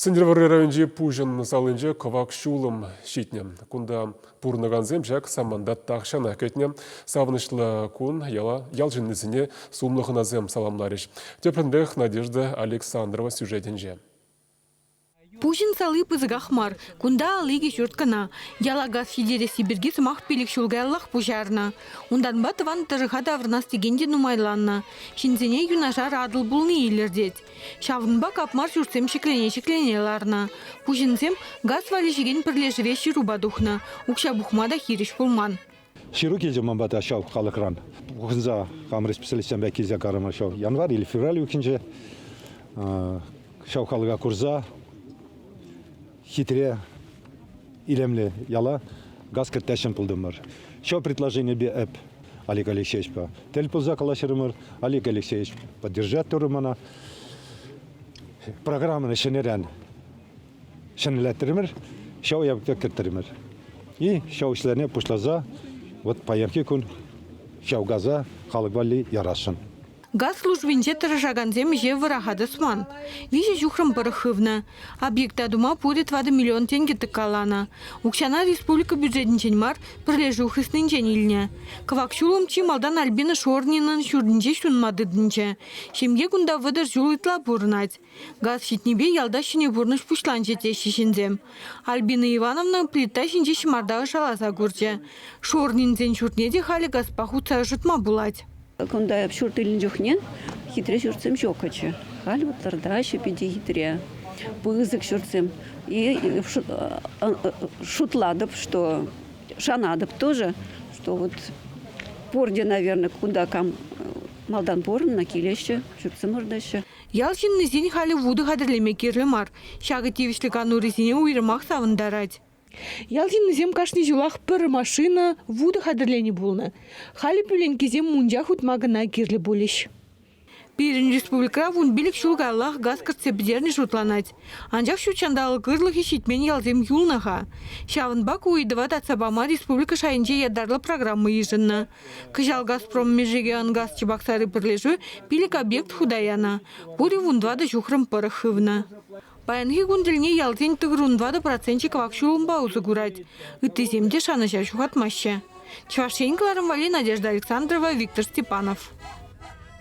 Сӗнтӗрвӑрри районӗнчи Пуҫӑн салинче кӑвак ҫулӑм ҫитнӗ. Кунта пурӑнакансем ҫак саманта тахҫанах кӗтнӗ. Савӑнӑҫлӑ кун яла ял ҫыннисене сумлӑ хӑнасем саламларӗҫ. Тӗплӗнрех Надежда Александрова сюжетӗнче. Пуҫӑн сали пысӑках мар. Кунта алликӗ ҫурт кӑна. Яла газ ҫитересси пирки сӑмах пилӗк ҫул каяллах пуҫарнӑ. Унтанпа тӑван тӑрӑха таврӑнас текен те нумайланнӑ. Ҫынсене юнашар Атӑл пулни илӗртет. Ҫавӑнпа капмар ҫуртсем ҫӗклене-ҫӗклене ларнӑ. Пуҫӑнсем газ валеҫекен пӗрлешӗве ҫырупа тухнӑ. Укҫа пухма та хирӗҫ пулман. Ҫыру килчӗ ман пата ҫав халӑхран. Пухӑнса хамӑр специалистсемпе килсе карӑмӑр ҫав январь или февраль уйӑхӗнче. Ҫав халӑха курса хитре, илемлӗ яла газ кӗртесшӗн пултӑмӑр. Ҫав предложенипе эп Олег Алексеевичпа тӗл пулса калаҫрӑмӑр. Олег Алексеевич поддержать турӗ мана. Программӑна ҫӗнӗрен ҫӗнӗлеттӗрӗмӗр, ҫав япӑк кӗрттӗрӗмӗр. И ҫав ӗҫлерне пуҫласа вот паянхи кун ҫав газа халӑх валли ярасшӑн. Газ службинче тӑрӑшакансем ӗҫе вӑраха тӑсман. Виҫӗ ҫухрӑм пӑрӑх хывнӑ. Объекта тума пурӗ 4 миллион тенкӗ тӑккаланӑ. Укҫана республика бюджетӗнчен мар, пӗрлешӳ хыснинчен илнӗ. Кӑвак ҫулӑм чи малтан Альбина Шорнинӑн ҫуртӗнче ҫунма тытӑнчӗ. Ҫемье кунта 30 ҫул ытла пурӑнать. Газ ҫитнипе ялта ҫӗнӗ пурнӑҫ пуҫланчӗ теҫҫӗ ҫынсем. Альбина Ивановна плита ҫинче ҫӑмарта ӑшаласа курчӗ. Шорнинсен ҫуртне те халӗ газпа хутса ӑшӑтма пулать. Кунта ҫурт илнӗ чухне хитре ҫуртсем ҫуккӑччӗ. Халь вот лартаҫҫӗ питӗ хитре, пысӑк ҫуртсем. И шутлатӑп, что шанатӑп тоже, что вот пурте, наверное, кунта кам малтан пурӑннӑ, килеҫҫӗ, ҫуртсем лартаҫҫӗ. Ял ҫыннисен халӗ вутӑ хатӗрлеме кирлӗ мар. Ҫакӑ тивӗҫлӗ канурисене уйрӑмах савӑнтарать. Ял ҫыннисем кашни ҫулах пӗр машина вутӑ хатӗрленӗ пулнӑ. Халӗ пӳленкесем мунча хутма кӑна кирлӗ пулӗҫ. Пирӗн республикӑра 15 ҫул каяллах газ кӗртсе пӗтерни шутланать. Анчах ҫут ҫанталӑк ырлӑхӗ ҫитмен ялсем юлнӑ-ха. Ҫавӑнпа ку ыйтӑва татса пама республика шайӗнче ятарлӑ программа йышӑннӑ. Кӑҫал «Газпром» Межрегионгаз Чебоксары пӗрлешӳ пилӗк объект хута янӑ. Пурӗ 14 ҫухрӑм пӑрӑх хывнӑ. Паянхи кун тӗлне ялсен 94 проценчӗ кӑвак ҫулӑмпа усӑ курать. Ыттисем те шанӑҫа ҫухатмаҫҫӗ. Чӑваш Ен кӑларӑм валли Надежда Александрова, Виктор Степанов.